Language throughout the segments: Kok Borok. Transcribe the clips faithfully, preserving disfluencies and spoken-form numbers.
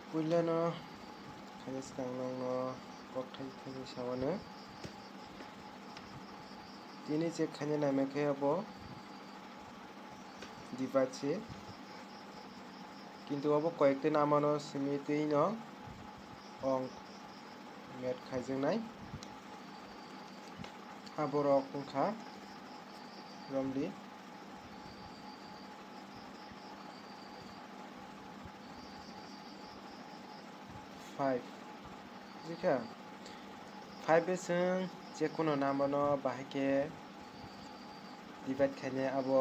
Puilano khaina swkang nokno kokthai thani sawano. Tini check khaina naima khe abo divide se. Kintu abo koyekta namano simi twi no ong met khaijaknai. Aborok wngkha romdi. Five. Bujikha? Five bai chwng je kono number no bahai khe divide khainai abo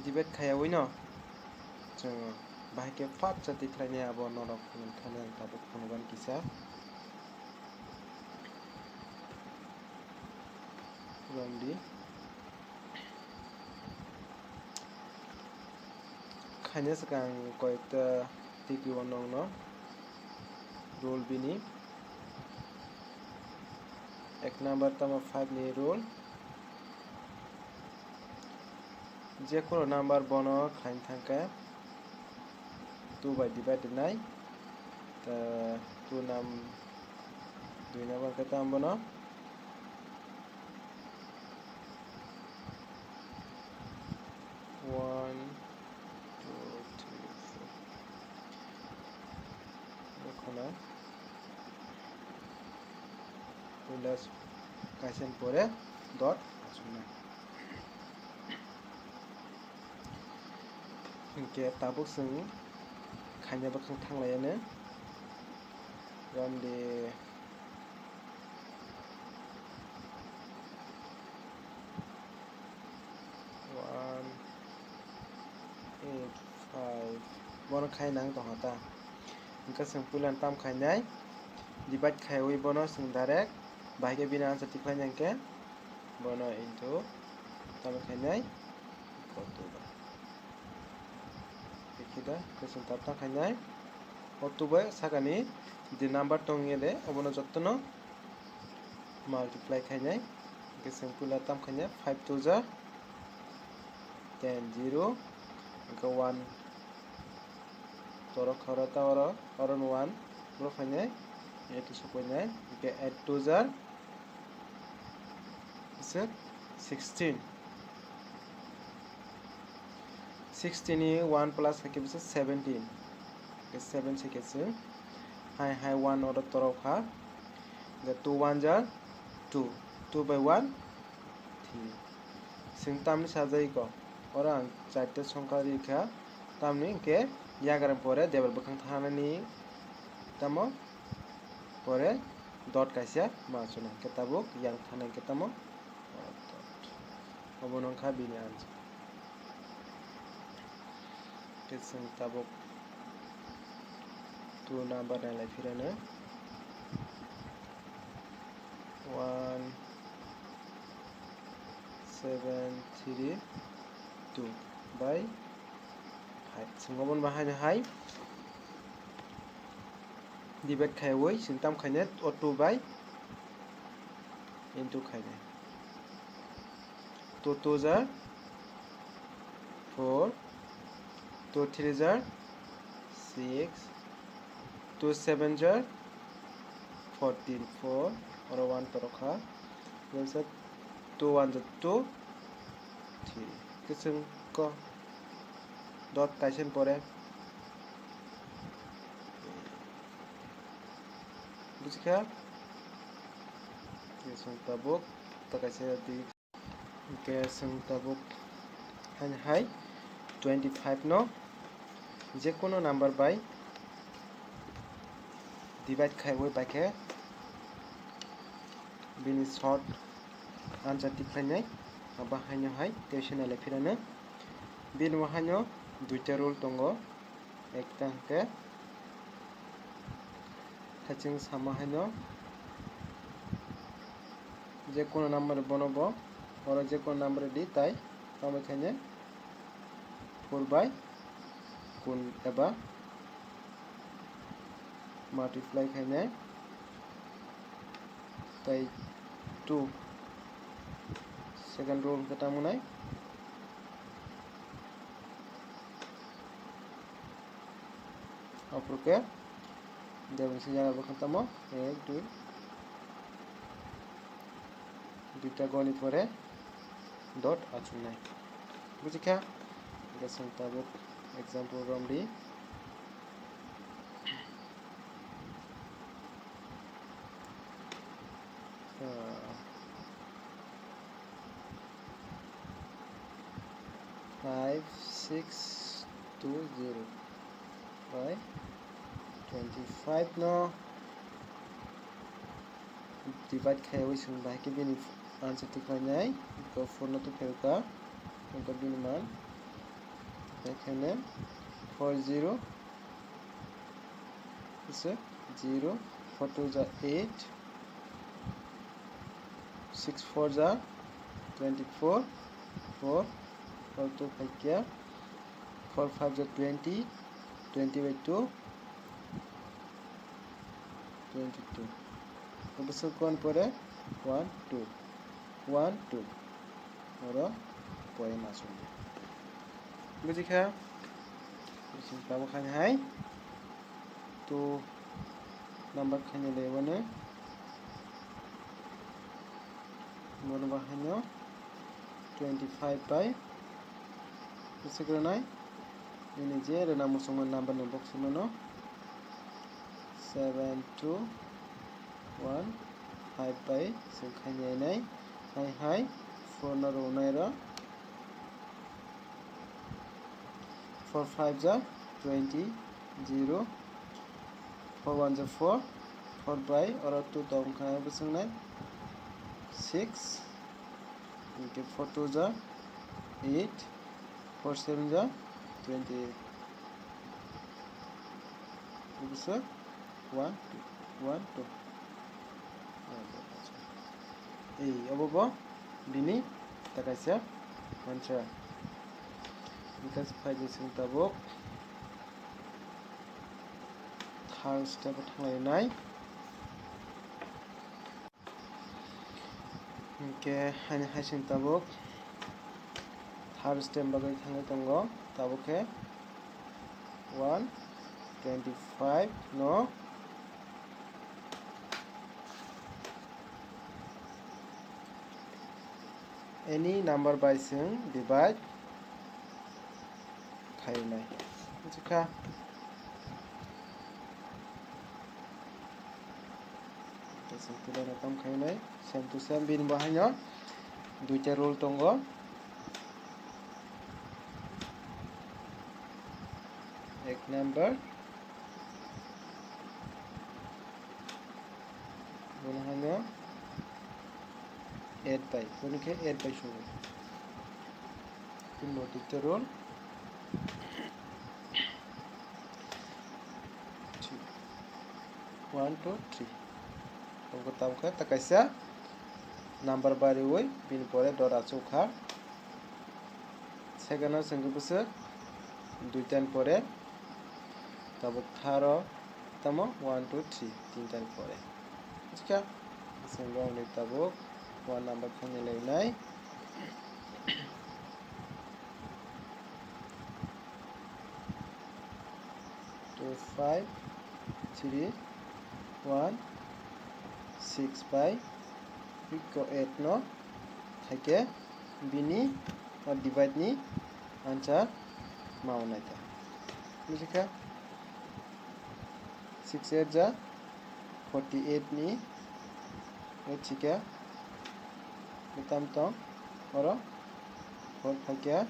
divide khaiyawi no chwng bahai khe first chati khlainai abo norok phunuk thani ang tabuk phunukgani kisa romdi. Khaina swkang koyekta tiki o nokno rule bini. Ek number tamo five ni rule. Je kono number bono khaina thangkhe two by divided nai. Ta two num-, dui number khe tamo bono. One, two, three, four. Ekhone plus kaisa ni pore dot achuknai. Hinkhe tabuk chwng khaina bwkhang thanglaiya no. Romdi. One, eight, five. Bono khai nang tongkha ta. Hinkhe chwng puila tam khainai. Divide khaiwi bono chwng direct bahai khe bini answer tikhlainai hinkhe bono into tam khainai. Equal to ba. Hinkhe da, hinkhe chwng tam tam khainai. O two bai sakani je number tongya de, obono jotono multiply khainai. Hinkhe chwng puila tam khainai, five two ja ten, zero, hinkhe one. Toro khoro ta oro, oro one, boro khainai, eight sukuinai, hinkhe eight two ja sixteen. Sixteen ni one plus hai khe bwswk seventeen. Seven se khe se hai hai one order torok kha. The two one ja two, two by one three. Sing tamni sajai ko. Oro ang charta songkha ri kha. Tamni hinkhe yagra pore debra bwkhang thanani tamo pore dot kaisa ma chuna hinkhe tabuk yang thana hinkhe tamo. Obono wngkha bini answer. Khe chwng tabuk two number nailai phirano. One seven three two by five. Chwng obono bahai no hai divide khaiwi chwng tam khainai o two by into khainai. Two two ja four, two three ja six, two seven ja fourteen, four, oro one torok kha. Two one ja two, three. Khe chwng ko dot kaisa ni pore. Bujikha? Khe chwng tabuk ta kaisa di. Hinkhe chwng tabuk haino hai twenty five no je kono number bai divide khaiwi bai khe bini short answer tikhlainai. Abo haino hai tei se nailai phirano. Bini bo haino duita rule tongo. Ekta hwnkhe haching sama haino je kono number bono bo oro je kono number di tai tamo khaine four by kun eba multiply khaine tai two second rule hwnkhe tamo nai. Aphuru khe debwisa jaga bwkha tamo ek, dui, duita goni pore dot achuknai. Bujikha? Hwnkhe chwng tabuk example romdi. Ah, five six two zero by twenty five no divide khaiwi chwng bahai khe bini answer twi khlainai. Four no twi phaikha, wngkha bini man. Ekhane four zero, zero, four two ja eight, six four ja twenty four, four, four two phaikha, four five ja twenty, twenty by two, twenty two. Bwswk kon pore one two, one two. Oro poem aswk. Bujikha? Bising tabuk khaini hai two number khaini laiwano. Bono bahaino twenty five by bwswk rwnai. Nini je rwna muchungma number ni box mano seven two one five by chwng khainai nai. Hai hai four no rwnai ro. Four five ja twenty, zero, four one ja four, four by oro two tong kha bwswk nai six. Hwnkhe four two ja eight, four seven ja twenty eight. Bwswk one two, one two. Ei, obo bo bini takaisa answer. Hwnkhe phai di chwng tabuk third step o thanglainai. Hwnkhe haini hai chwng tabuk third step bagwi thangwi tongo, tabuk khe one twenty five no any number by chwng divide khainai. Bujikha? Tei chwng twilaino tamo khainai. Same to same, bini bo haino duita rule tongo. Ek number. Bono haino eight by, bono khe eight by swngo. Bini bo duita rule. One, two, three. Tabuk, tabuk khe ta kaisa number bariwi bini pore dot achuk kha. Second o chwng khe bwswk duitan pore, tabuk tharo tamo one, two, three, tintan pore. Bujikha? Chwng bo hwnwi tabuk one number khainai lainai. Two five three one six by eight no khaikhe bini o divide ni answer mao naikha. Bujikha? Six eight ja forty eight ni eight sikha. Bwtam tong oro four phaikha.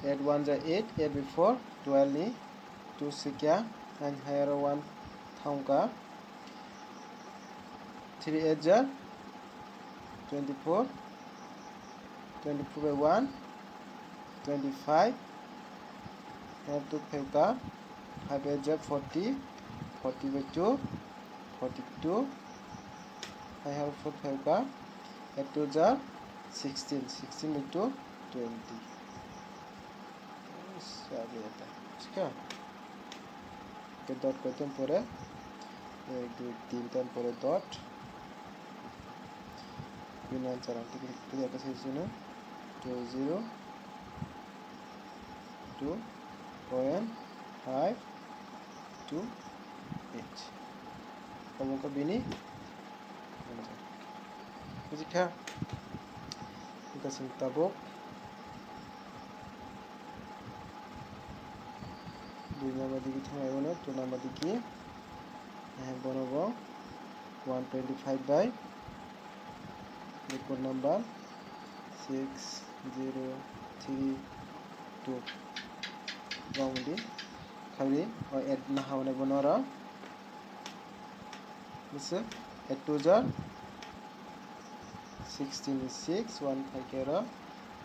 Eight one ja eight, eight by four, twelve ni two sikha, nine hai oro one thangkha. Three eight ja twenty four, twenty four by one, twenty five, hai two phaikha, five eight ja forty, forty by two, forty two, hai four phaikha, eight two ja sixteen, sixteen by two, twenty. Sabi eta. Sikha? Ke dot koiton pore, ek, dui, tin tan pore dot. Bini answer ang tiki tiki apa sih sini? Two zero two point five two eight. Omo wngkha bini answer. Buji kha? Wngkha chwng tabuk dui number digi thanglaio, two number digi. Eh, bono bo one twenty five by record number six zero three two. Bangdi khairi o eight naha hwnwi bono oro. Bwswk eight two jar sixteen, six, one phaikhe oro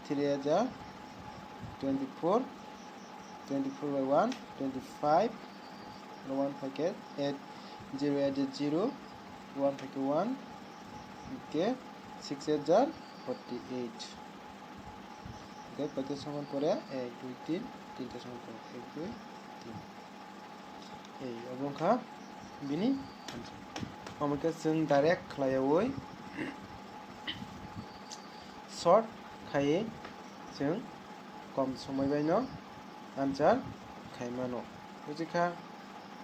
three jar twenty four, twenty four by one, twenty five, oro one phaikhe eight, zero eight jar zero, one phaikhe one, hwnkhe six eight jar forty eight. Hwnkhe koita soman pore ek, dui, tin, tinta soman pore ek, dui, tin. Ei, obo wngkha bini answer. Omo khe chwng direct khlaiyaui short khaiwi chwng kom somoi baino answer khai mano. Buji kha?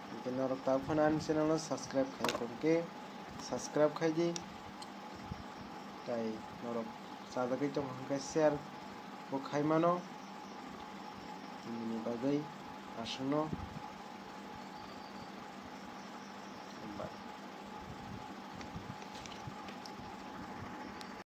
Hwnkhe norok tabuk phano ani channel no subscribe khai tongkhe, subscribe khai di. Tai norok chajagwi tongkha hwnkhe share bo khai mano. Bini bagwi aswkno